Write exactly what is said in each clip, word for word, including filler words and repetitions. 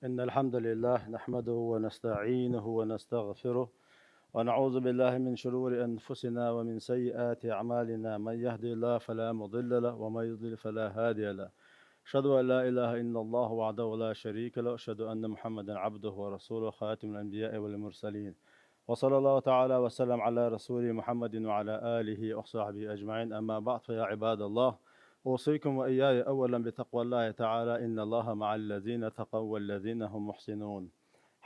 إن الحمد لله نحمده ونستعينه ونستغفره، ونعوذ بالله من شرور أنفسنا ومن سيئات أعمالنا. من يهد الله فلا مضل له، ومن يضلل فلا هادي له. أشهد أن لا إله إلا الله وحده لا شريك له، أشهد أن محمدا عبده ورسوله، خاتم الأنبياء والمرسلين. وصلى الله تعالى وسلم على رسول محمد وعلى آله وصحبه أجمعين. أما بعد، فيا عباد الله، أوصيكم وإياي أولا بتقوى الله تعالى، إن الله مع الذين اتقوا والذين هم محسنون.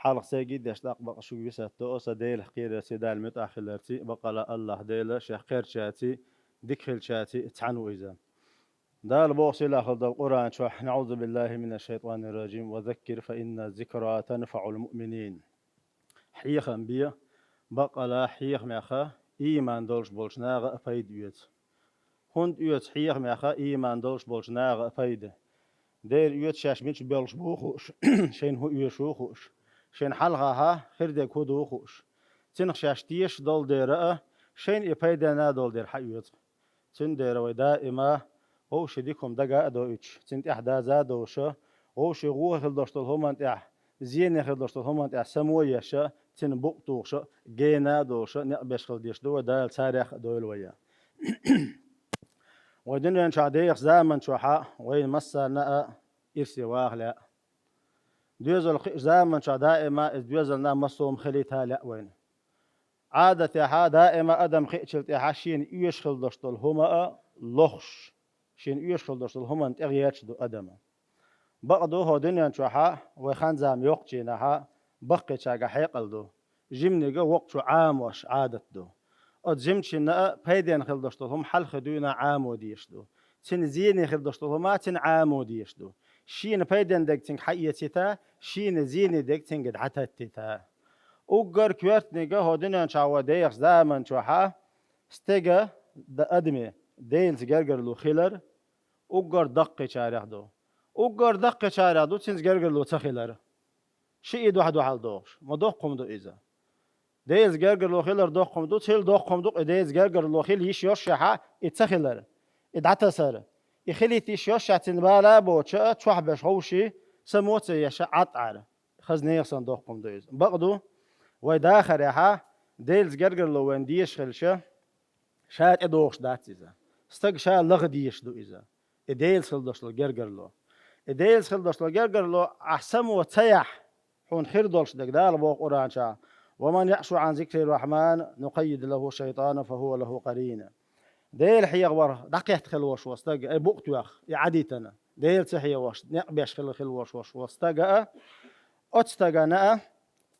Хьалха сайгий деш дакъа бакъ шуг висатто оса Делах кхерарций, Дала муьтӀахь хиларций, бакъала Аллах Дела шех кхерчаций, дика хилчаций цхьаьна ву иза. Дала боху сийлахьал долу Къуръан чохь: «НаӀузу биллахи минаш шайтанир ражим, ва заккир, фа инна зикра танфаӀул муъминин». Хьехам бе, бакъала хьехамеха ийман долуш болчу наха а пайда оьцу. ХӀунда оьцу хьехамеха ийман долуш болчу наха а пайда? Дера оьцу шаьш мича боьлхуш бу хууш, шайна хӀун оьшу хууш, шайна хьалхахьа хир дерг хӀун ду хууш. Цинах шаьш тешаш долу дера а, шайна и пайденна долу дера хьаоьцу. Цундела вай даима вовшийн дика хӀума дага а доуьйтуш, цуьнан тӀехь даза а довша, вовшийн гӀо хила долуш долу хӀуманна тӀехь, зене хила долуш долу хӀуманна тӀехь само а еша, цуьнан букъ тухуша, гена а долуша, некъ беш хила деш ду вай, Дала царех а дойла вай. Вай дуьнен чохь дехачу заман чохьа вайна массарна а ирсе ваха лаьа. Доьзал кхиъчу заман чохь даима иза доьзална массо а хӀума хилийта лаьа вайна. Ӏадатехьа даима адам кхиъчул тӀаьхьа шена оьшуш хила долуш долу хӀума а лохуш, шена оьшуш хила долуш долу хӀуманна тӀегӀерташ ду адам. Бакъ ду, хӀо дуьнен чохьа вай хан-зама йоккхучу дийнахьа баккхийчаьрга хьекъал ду. Жиманиг а воккхачо Ӏамош Ӏадат ду. Оцу жимачунна а пайденна хила долуш долу хӀума хьалххе дуьйна Ӏамо дезаш ду. Цуьнан зене хила долуш долу хӀума цуьнан Ӏамо дезаш ду. Шена пайденна дерг цуьнга хьаэцита, шена зене дерг цуьнга дӀататтита. Уггар коьртаниг а хӀо дуьнен чохь вай дехачу заман чохьа стеган, д-, адаме Делаца гергарло хилар уггар даккхийчарех ду. Уггар даккхийчарех ду цуьнца гергарло ца хилар. Шиъ дуьхьа-дуьхьал дохуш, ма доккха хӀума ду иза. Делаца гергарло хилар доккха хӀума ду, цул доккха хӀума ду-кх и Делаца гергарло хила йиш йолушехьа и ца хилар, и дӀатасар. И хилийта йиш йолушехь цуьнан бала а боцуша, чохь беш ховший, само а ца еша, Ӏад Ӏара. Хаза нехан санна доккха хӀума ду иза. Бакъ ду, вай дахарехьа Делаца гергарло вайна дезаш хилча, ша тӀедогӀуш дац иза. Стаг ша лаха дезаш ду иза. И Делаца хила долуш долу гергарло. И Делаца хила долуш долу гергарло ахь само ца яхь, хьуна хир долуш дерг Дала боху Къуръан чохь: «Ва ман яъшу Ӏан зикри рахьман, нукъаййид лаху шайтанан, фа хӀува лаху къарин». Дела хьехавар дӀакхетта хила волуш волу стаг, ай букъ тоьхна, и Ӏадитана, Дела ца хьехош, некъ беш хила, хила волуш волу стага а, оцу стагана а,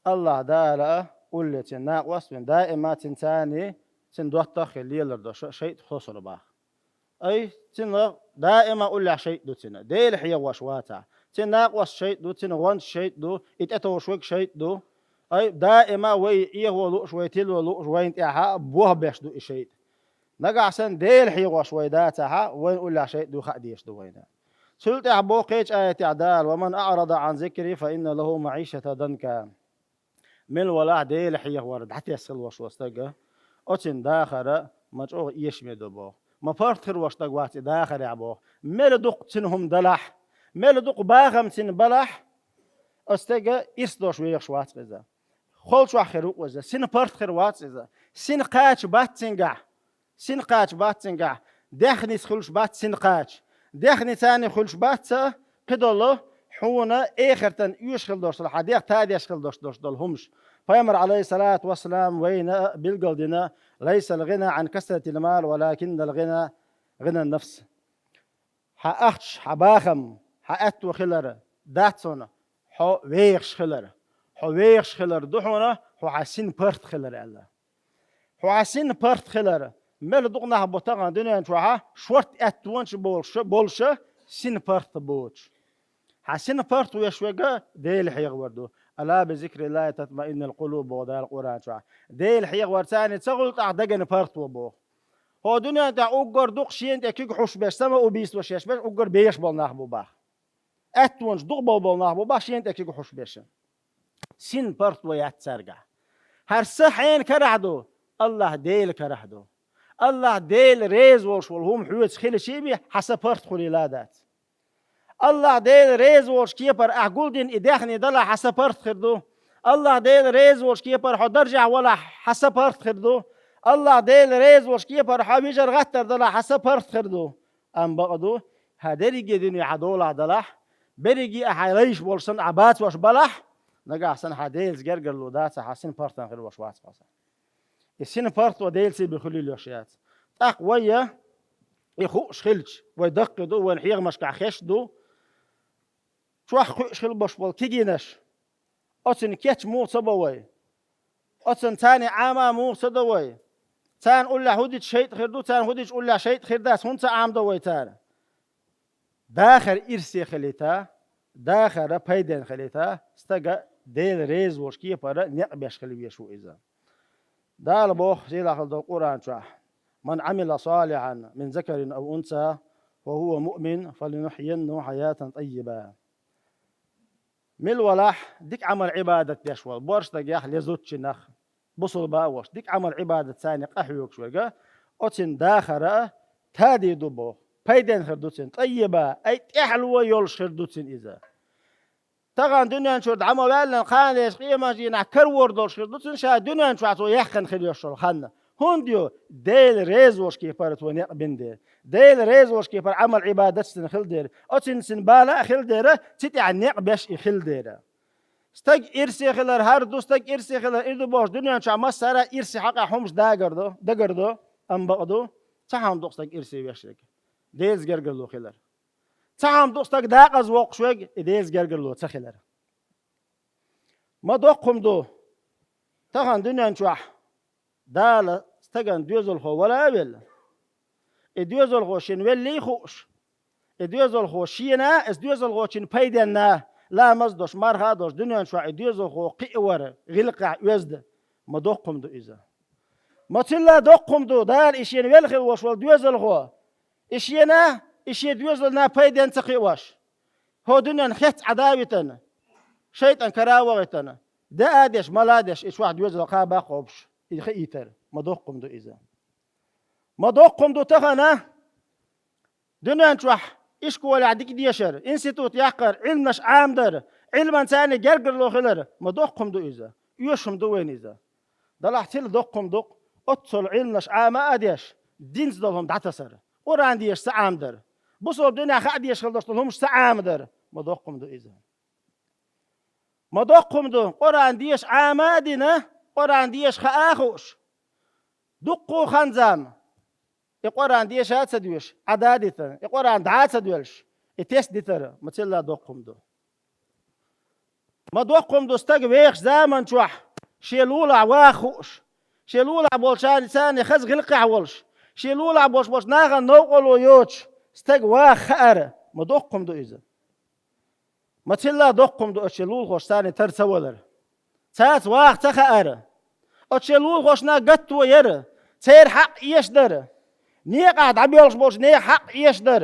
Аллах Дала а улле цуьнан накъост а вина, даима цуьнан царний, цуьнан доттагӀа а хила лелар долуш шайтӀа хосур баха. Ай, цуьнан даима уллехь шайтӀа ду цуьнан. Дела хьехош вацахь, цуьнан накъост шайтӀа ду, цуьнан гӀончаш шайтӀа ду, и тӀетовжуш верг шайтӀа ду. Ай, даима вай эгӀо лууш, вай тило лууш, вайна тӀехьа бохбеш ду и шайтӀа. Нагахь санна Дела хьехош вай дацахьа, вайна уллехь шайтӀа ду хаа дезаш ду вайна. Цул тӀаьхьа боху кхечу аятехь Дала: «Ва ман аърада Ӏан зикри, фа инна лаху маӀишатан данка». Мила валахь Дела хьехавар дӀатесна хила волуш волу стага, оцуьнан дахар ма чӀогӀа эшаме ду боху. Ма паргӀат хир волуш стаг вац и дахарехь боху. Мела дукха цуьнан хӀума далахь, мела дукха бахам цуьнан балахь, оцу стага ирс долуш вехаш вац иза. Холчохь хир ву иза, сина паргӀат хир вац иза. Сина кхача бац цуьнгахь. Сина кхача бац цуьнгахь, даьхница хуьлуш бац сина кхача. Даьхницаний хуьлуш бац ца, кхидолу хьуна эхартан оьшуш хила долуш долу, хьан дегӀ тадеш хила долуш долуш долу хӀумаш. Пайхамар, Ӏалайхиссалату вассалам, вайна а билгалдина: «Лайсал гӀина Ӏан касратил мал, валакиннал гӀина гӀинан нафс». Хьан ахча, хьан бахам, хьан аьтто хилар дац хьуна, хьо вехаш хилар. Хьо вехаш хилар ду хьуна, хьо хьан сина паргӀат хилар аьлла. Хьо хьан сина паргӀат хилар. Мел дукха нах бу тахана дуьнен чохьа шорта аьттонаш болуша, болуша сина паргӀат боцуш. Хьан сина паргӀат веш верг Дела хьехавар ду. «Ала би зикриллахи татмаиннул къулуб», боху Дала Къуръан чохь. Дела хьехаварца ца гӀултӀахь дагана паргӀат во боху. ХӀо дуьнен тӀехь уггар дукха шена тӀе куьг хьуш беш, самоубийство шеш беш, уггар беш болу нах бу бах. Аьттонаш дукха болу болу нах бу бах шена тӀе куьг хьуш беш. Син паргӀат вай яц цаьргахь. ХӀара са хьена карахь ду, Аллах Дела карахь ду. Аллах Дела реза волуш волу хӀума хьоьца хилчий бе, хьан са паргӀат хуьлийла дац. Аллахь Дела реза волчу кепара ахь гулдина и даьхни далахь, хьан са паргӀат хир ду. Аллахь Дела реза волчу кепара хьо даржехь валахь, хьан са паргӀат хир ду. Аллахь Дела реза волчу кепара хьо вижар-гӀаттар далахь, хьан са паргӀат хир ду. Амма бакъ ду, хьан дерриге дуьне хьан долахь далахь, берриге а хьайн лайш болуш санна ахь бацош балахь, нагахь санна хьан Делаца гергарло дацахь, хьан сина паргӀатан хир волуш вац хьо санна. И сина паргӀато Делаца бен хуьлийла йиш яц. ТӀаккха вай, и хууш хилча, вай даккхий ду, вайн хьехамашкахь хезаш ду, чохь кхуьуш хила болуш болу кегийнаш. Оцунна кеч муха ца бо вай? Оцунна царна Ӏама муха ца до вай? Царна уллехь хӀун дича шайтӀа хир ду, царна хӀун дича уллехь шайтӀа хир дац, хӀунда ца Ӏамадо вай цара? Дахар ирсе хилийта, дахар пайденна хилийта, стага Дела реза волчу кепара некъ беш хила везаш ву иза. Дала боху сийлахь долу Къуръан чохь: «Ман Ӏамила салихьан мин закарин ав унса ва хува муъмин, фаланухьйиннаху хьаятан таййиба». Мила валахь, дика Ӏамал-Ӏибадат деш волу, борш дагех лезуччинах, бусулба а волуш, дика Ӏамал-Ӏибадат царна къахьоьгуш верг, оцин дахара а тадийр ду боху, пайденна хир ду цин, таййиба, ай тӀаьхьало йолуш хир ду цин иза. Тахана дуьнен чуьра дӀа ма ваьллина, кхана деза къеман дийнахь карор долуш хир ду цин, ша дуьнен чохь цо яьккхина хир йолуш йолу хан. ХӀунда ю? Дела реза волуш кепара цо некъ бина дела. Дела реза волуш кепара Ӏамал-Ӏибадаташ цуьнан хила дела. Оцинна цуьнан бала а хила дела, цу тӀехь некъ беш и хила дела. Стаг ирсе хилар хӀара ду, стаг ирсе хилар и ду бохуш, дуьнен чохь массара а ирсе хьакъехь хӀумаш дагар ду, дагар ду, амма бакъ ду, цхьа хьалха ду стаг ирсе веш верг. Делаца гергарло хилар. Цхьа хьалха ду стаг декъаза воккхуш верг, и Делаца гергарло ца хилар. Ма доккха хӀума ду, тахана дуьнен чохь Дала стагана доьзалхо вала а велла. И доьзалхо шена веллий а хууш, и доьзалхо шена, иза доьзалхочун пайденна, ламаз а долуш, марха а долуш, дуьнен чохь и доьзалхо кхиавар гӀиллакхехь оьзда. Ма доккха хӀума ду иза. Ма цилла доккха хӀума ду, Дала и шена велла хила волуш волу доьзалхо, и шена, и шен доьзална пайденна ца кхиош. ХӀо дуьненна хецна Ӏада а витана, шайтӀан кара а вахийтана, де а деш, мала а деш, и чохь доьзал кхаба а кхобуш, и хиийтар. Ма доккха хӀума ду иза. Ма доккха хӀума ду тахана, дуьнен чохь ишколехь дика дешар, институт яккхар, Ӏилманаш Ӏамадар, Ӏилман царна гергарло хилар, ма доккха хӀума ду иза. Оьшуш хӀума ду вайна иза. Далахь цилла доккха хӀума ду-кх, оццул Ӏилманаш Ӏама а деш, динца долу хӀума дӀатасар, Къуръан дешаш ца Ӏамадар, бусалба динехь хаа дезаш хила долуш долу хӀумаш ца Ӏамадар, ма доккха хӀума ду иза. Ма доккха хӀума ду, Къуръан дешаш Ӏама а дина, Къуръан дешаш хаа а хууш, дуккха а хан-зама и Къуръан деша а ца доьшуш, Ӏада а дитина, и Къуръан дӀа а ца доьллуш, и тесна дитар, ма цилла доккха хӀума ду. Ма доккха хӀума ду стаг вехаш заман чохь, шен лулахь ваха хууш, шен лулахь болчарна царна хаза гӀиллакхехь волуш, шен лулахь болуш болчу нахана новкъарло йоцуш, стаг ваха хаар, ма доккха хӀума ду иза. Ма цилла доккха хӀума ду оцу шен лулахошца царна тара ца валар. Цаца ваха ца хаар. Оцу шен лулахошна гатто яр, церан хьакъ эшадар, некъахь дӀабоьлхуш болчу нехан хьакъ эшадар.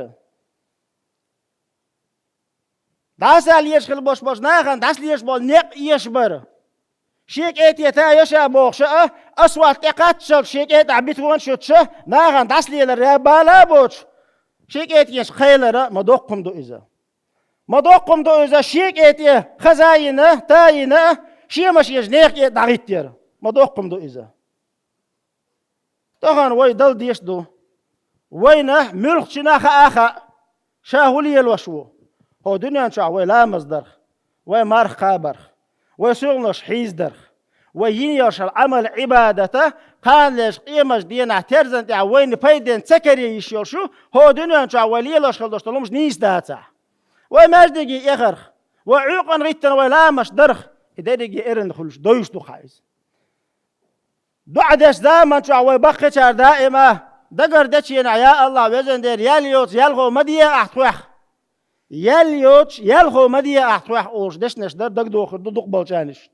ДӀасалезаш хила болуш болчу нахана дӀасалезаш болу некъ эшабар. Шен кӀетта та яша бохуш а, асфальт тӀе кхаччалц шен кӀетӀахь бетон шуьтуш а, нахана дӀасалелар я бала а боцуш, шен кӀетӀенаш кхелара ма доккха хӀума ду иза. Ма доккха хӀума ду иза, шен кӀетӀе хаза а йина, та а йина, шен машенаш нехан кӀетӀа дӀагӀиттера. Ма доккха хӀума ду иза. Тахана вай дала дезаш ду. Вайна муьлххачунна хаа а хаьа, ша хӀун лелош ву. ХӀо дуьнен чохь вай ламаз дарх, вай марха кхабарх, вай суьлханаш хьийзадарх, вай йина йолуш йолу Ӏамал-Ӏибадата кхана лезаш къемаш денахь терзан тӀехь вайна пайденна ца каре йиш йолуш ю, хӀо дуьнен чохь вай лелош хила долуш долу хӀумаш нийса дацахь. Вай маьждиге эхарх, вай Ӏуьйкъана гӀиттина вай ламазаш дарх, и дерриге эрна хуьлуш дойуш ду-кх иза. ДоӀа деш заман чохь вай баккхийчара даима дагар дечу хенахь: «Я АллахӀ, везан Дела, ял йоцу ялхо ма де ахь тхох. Ял йоцу ялхо ма де ахь тхох», олуш дешнаш дар дагадохур ду дукхахболчарна уьш.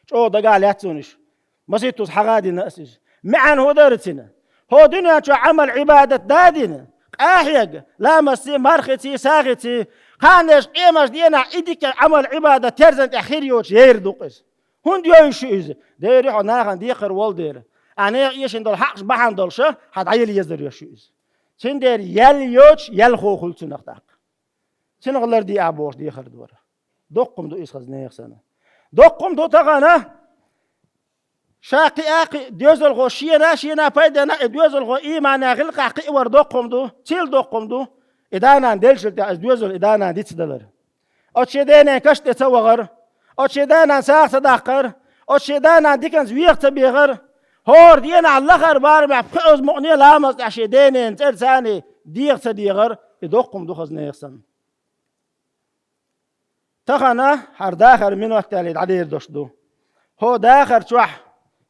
ЧӀогӀа дагахь лаьцна уьш. Масийттаза хьагӀ а дина ас иза. МаьӀна хӀун дара цуьнан? ХӀо дуьнен чохь Ӏамал-Ӏибадат да а дина, къахьега, ламазций, мархиций, сагӀиций, кхана лезаш къемаш денахь и дика Ӏамал-Ӏибадат терзан тӀехь хир йоцуш яйр ду-кх иза. ХӀунда йойуш ю иза? Дера, хьо нахана декхар волу дера. Ахь нехан эшийна долу хьакъаш бахьана долуш а, хьан дӀаяла езар йойуш ю иза. Цундела ял йоцуш ялхо хуьлу цунах тӀаккха. Цунах лардий ахь бохуш дехар дора. Доккха-м ду иза хаза нехан санна. Доккха-м ду тахана, ша кхиа а кхиъ доьзалхо шена, шена пайдана и доьзалхо ийманехь гӀиллакхехь кхиавар доккха-м ду, цул доккха-м ду, и да-нана деллачул тӀаьхьа иза доьзал и да-нана дицдалар. Оцу шен денан каш тӀе ца вахар, оцу шен да-нана сагӀа ца даккхар, оцу шен да-нана диканца веха ца бехар, хӀора денахь лахара барамехь пхоьазза мукъане а ламаз тӀехь шен денан цӀера царний деха ца дехар, и доккха-м ду хаза нехан санна. Тахана хӀара дахар минот даьлла дӀадер долуш ду. ХӀо дахар чохь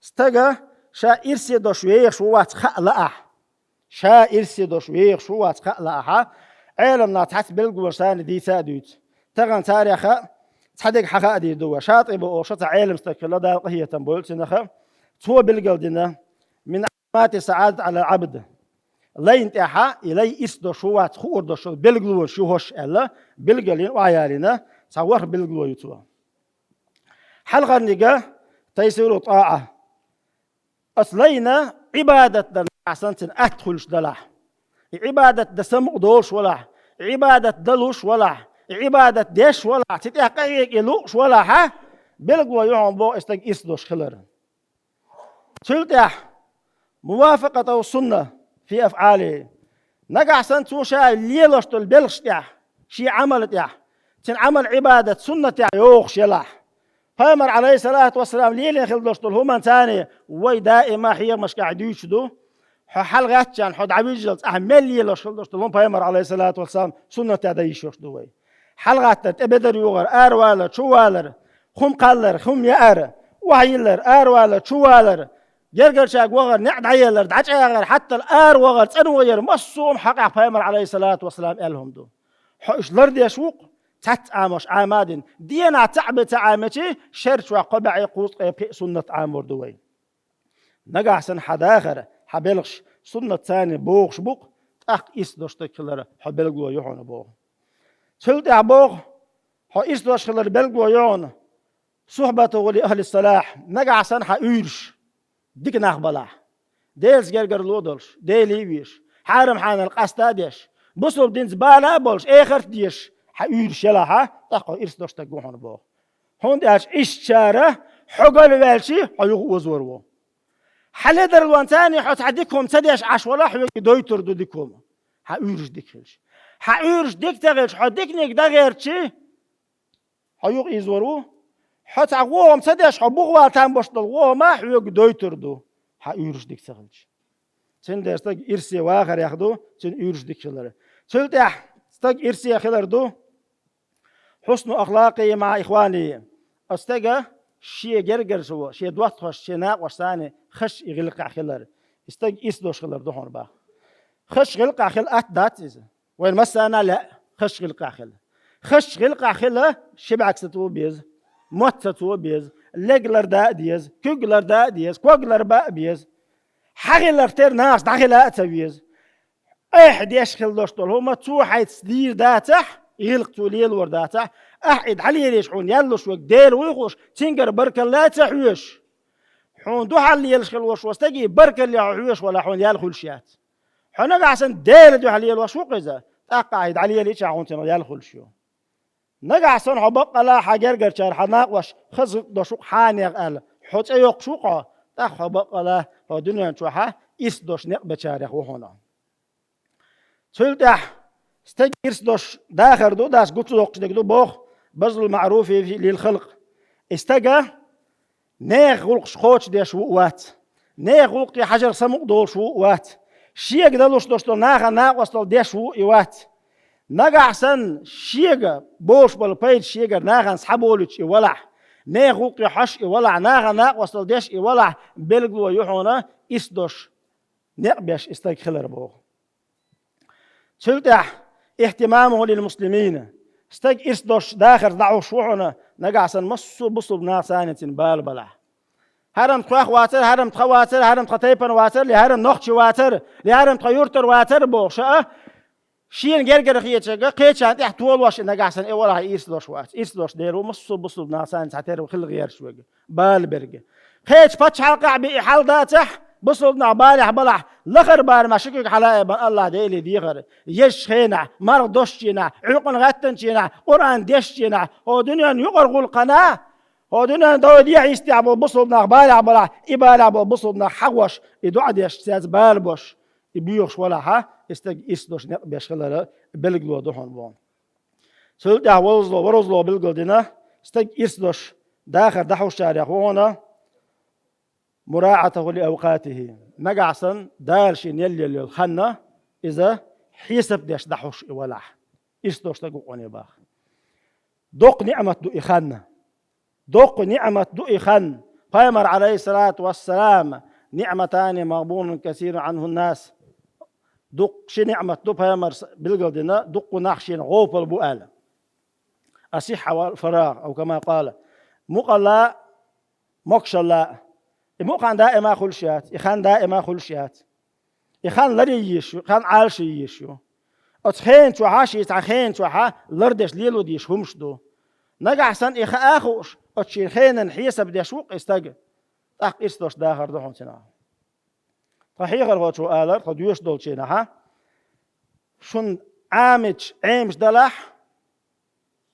стага ша ирсе долуш вехаш ву вац хаа лаахь. Ша ирсе долуш вехаш ву вац хаа лаахьа, Ӏеламнаха цхьацца билгалонаш санна дийца а дуьйцу. Тахана царех а цхьа дерг хьан хаа дийр ду вай. Шатиба олуш цхьа Ӏелам стаг хилла, Дала къинхетам бойла цунах а. Цо билгал дина: «Мин Ӏаламати саӀадат Ӏалал Ӏабд». Лайна тӀехьа и лай ирс долуш ву вац хуур долуш билгалонаш ю хӀорш аьлла, билгалйина, охьаялийна, цхьа ворхӀ билгало ю цо. Хьалхарниг тайсиру тӀаӀа. Аса лайна Ӏибадат дан ахьа санна цуьнан атта хуьлуш далахь, и Ӏибадат дан самукъа долуш валахь, и Ӏибадат далуш валахь, и Ӏибадат деш валахь, цу тӀехь къахьега и лууш валахьа, билгало ю хьуна боху и стаг ирс долуш хилар. Цул тӀаьхьа мувафакъату сунна фи афӀали. Нагахь санна цо ша лелош долу белхаш тӀехь, шен Ӏамал тӀехь, цуьнан Ӏамал Ӏибадат суннатехь йогӀуш елахь. Пайхамар, Ӏалайхиссалату вассалам, лелийна хилла долуш долу хӀуманца вай даима хьехамашкахь дуьйцуш ду. Хьо хьалагӀаьттича, хьо дӀавижжалц ахь мел лелош хилла долуш долу хӀума Пайхамар, Ӏалайхиссалату вассалам, суннатехь дан йиш йолуш ду вай. ХьалагӀаттар, тӀебедар йогӀар, аравалар, чувалар, хӀума кхаллар, хӀума яар, охьайиллар, аравалар, чувалар, гергарчаьрга вахар, неӀ дӀаеллар, дӀачӀагӀар, хьаттал аравахар, цӀанвахар, массо а хӀума хьакъехь Пайхамар, Ӏалайхиссалату вассалам, аьлла хӀума ду. Хьо уьш лардеш ву-кх, цхьацца Ӏамош Ӏама а дина, денахь цхьаъ бен ца Ӏамича, шер чохь кхо бӀе кхузткъе пхиъ суннат Ӏамор ду вай. Нагахь санна хьан дахар, хьан белхаш суннатца богӀуш бу-кх, тӀаккха ирс долуш стаг хилар хьо билгало ю хьуна боху. Цул тӀаьхьа боху, хьо ирс долуш хилар билгало ю хьуна: «Сухьбатуху ли ахӀли салахь», нагахь санна хьан уьйраш дика нах балахь, Делаца гергарло а долуш, Деле а везаш, хьарам-хьанал къаста а деш, бусалба динца бала а болуш, эхарт а дезаш, хьан уьйраш елахьа, тӀаккха хьо ирс долуш стаг ву хьуна боху. ХӀунда аьлча ишттачара хьо галваьлча, хьо юха озор ву. Хьан ледарлонца хьо цхьа дика хӀума ца деш Ӏаш валахь, хьоьга и дойтур ду дика хӀума, хьан уьйраш дика хилча. Хьан уьйраш дика ца хилча, хьо диканиг дан гӀертача, хьо юха ийзор ву. Хьо цхьа вон хӀума ца деш, хьо бухавала там беш долу вон хӀума хьоьга дойтур ду, хьан уьйраш дика ца хилча. Цундела стаг ирсе вахарех ду цуьнан уьйраш дика хилар. Цул тӀаьхьа стаг ирсе хилар ду: «Хьусну ахлакъи маӀа ихвани». Оцу стага шен гергарчу, шен доттагӀашца, шен накъошца хазачу и гӀиллакхехь хилар. И стаг ирс долуш хилар ду хьуна боху. Хазачу гӀиллакхехь хила атта дац иза. Вайн массарна а лаьа хазачу гӀиллакхехь хила. Хазачу гӀиллакхехь хила ши бӀаьрг сацо а беза, мотт сацо а беза, лег лардан а деза, куьг лардан а деза, ког ларбан а беза. Хьан хиларх тера нахаца дӀахила а ца веза. Ахь деш хила долуш долу хӀума цо хьайца дийр дацахь, гӀиллакх цо лелор дацахь, ахь и дӀалелийча хьуна ял луш верг Дела вуй хууш, цуьнгара баркалла а ца хьоьшуш. Хьуна дуьхьал лелаш хила волуш волу стаге баркалле хьо хьоьшуш валахь, хьуна ял хуьлуш яц. Хьо нагахь санна Делан дуьхьа лелош ву-кх иза, тӀаккха ахь и дӀалелийча хьуна цунах ял хуьлуш ю. Нагахь санна хьо баккъала хьан гергарчара, хьан накъош хаза гӀиллакх долуш ву-кх хьанех аьлла, хьо цӀе йоккхуш ву-кх хьо, тӀаккха хьо баккъала хьо дуьнен чохьа ирс долуш некъ бечарех ву хьуна. Цул тӀаьхьа стаг ирс долуш дахар ду, дас гуц доккхуш дерг ду боху, базлул маъруфи лил халкъ. И стага нехан гӀуллакхаш кхочушдеш ву а вац, нехан гӀуллакхе хьажарх самукъа долуш ву а вац, шега далуш долуш долу нахана накъосталла деш ву а и вац. Нагахь санна шега болуш болу пайда шегара нахана схьаболуьйтуш и валахь, нехан гӀуллакхе хьожуш и валахь, нахана накъосталла деш и валахь, билгало ю хьуна ирс долуш некъ беш и стаг хилар боху. Цул тӀаьхьа ихтимамуху лил муслимина. Стаг ирс долуш дахар дӀахьуш ву хьуна, нагахь санна массо а бусулба нах санна цуьнан бала балахь. ХӀара-м тхох вацара, хӀара-м тхан вацара, хӀара-м тхан тайпана вацара, ли хӀара-м нохчи вацара, ли хӀара-м тхан юьртара вацара бохуш а, шена гергара хетачуьнга кхечарна тӀехь толош и нагахь санна и валахь ирс долуш вац. Ирс долуш дера ву массо а бусулба нах санна цхьа тера хила гӀерташ верг, бала берг. Кхечу пачхьалкхехь бен и хьал дацахь, Бусалба нах балехь балахь, лахара барамехь ши куьг хьалаайбан Аллахь Деле дехар. Езачу хенахь, марха дошчу хенахь, Ӏуьйкъана гӀаьттинчу хенахь, Къуръан дешчу хенахь, хӀокху дуьненан юкъара гӀуллакхана, хӀокху дуьненан дов дехьа йистехь болу бусалба нах балехь балахь, и балехь болу бусалба нах хьахош, и доӀа деш, цаьрца бала бош, и боьхуш валахьа, и стаг ирс долуш некъ беш хилар билгало ду хьуна боху. Цул тӀаьхьа вовзало, ворхӀазло билгал дина, стаг ирс долуш дахар дӀахьушчарех ву хьуна, مراعاته لأوقاته. Нагахь санна Дала шена елла йолу хан, иза хьесап деш дӀахьуш и валахь, ирс долуш стаг ву хьуна боху. Доккха ниӀмат ду и хан. Доккха ниӀмат ду и хан. Пайхамар, عليه الصلاة والسلام: نعمتان مغبون كثير عنه الناس. Дуккха ши ниӀмат ду, Пайхамара билгал дина, дуккха нах шена гӀопал бу аьлла. الصحة والفراغ، أو كما قال. Мукъалла, могушалла. И мукъа хан даима хуьлуш яц, и хан даима хуьлуш яц. И хан ларъян езаш ю, хан Ӏалашъян езаш ю. Оцу хенан чохьа, шен цхьа хенан чохьа лардеш лело дезаш хӀумаш ду. Нагахь санна и хаа а хууш, оцу шен хенан хьесап деш ву-кх и стаг, тӀаккха ирс долуш дахар ду хьуна цунах. Тхан хьехархочо алара, тхо доьшуш долчу хенахьа, шуна Ӏамийча Ӏемаш далахь,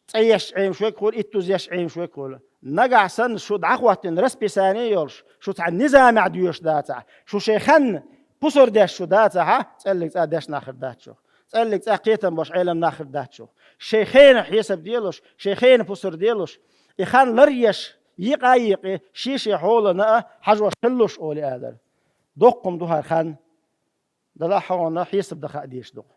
цӀе еш Ӏемаш верг хуьлу, итт-дуза еш Ӏемаш верг хуьлу. Нагахь санна шу дӀахӀоттийна расписание йолуш, шу цхьа низамехь доьшуш дацахь, шу шайн хенна пусар деш шу дацахьа, цӀеллиг цӀа дешна нах хир дац шух. ЦӀеллиг цӀа кхетам болуш Ӏелам нах хир дац шух. Шайн хенан хьесап делуш, шайн хенан пусар делуш, и хан ларъеш, йикъа а йикъи, шен-шен хьолана а хьажош хилалуш олий алара. Доккха хӀума ду хӀара хан. Далахь хьуна хьесап дан хаа дезаш ду-кх.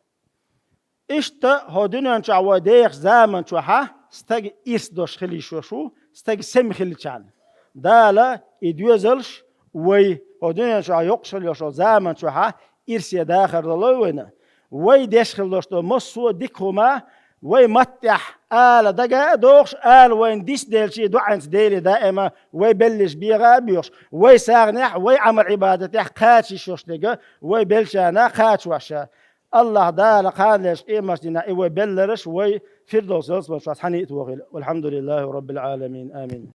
Иштта хӀокху дуьнен чохь вай дехачу заман чохьа стаг ирс долуш хила йиш йолуш ву, стаг сема хилчахьана. Дала и доьзалш вай хӀокху дуьнен чохь йоккхуш хила йолуш йолу заман чохьа ирсе дахар лолой вайна. Вай деш хила долуш долу массо а дика хӀума вай маттехь ала дага а дохуш, ала вайна дисделчий доӀанца Деле даима вай беллиш бегӀа а боьхуш, вай сагӀанехь, вай Ӏамал-Ӏибадатехь кхача йиш йолуш дерг вай беллачарна кхачош. Аллахь Дала кханалерчу къематдийнахь и вай белларш вай Фирдовс ялсамани чохь цхьаьна а тохийла. Валхьамдулиллахи Раббил Ӏаламин. Амин.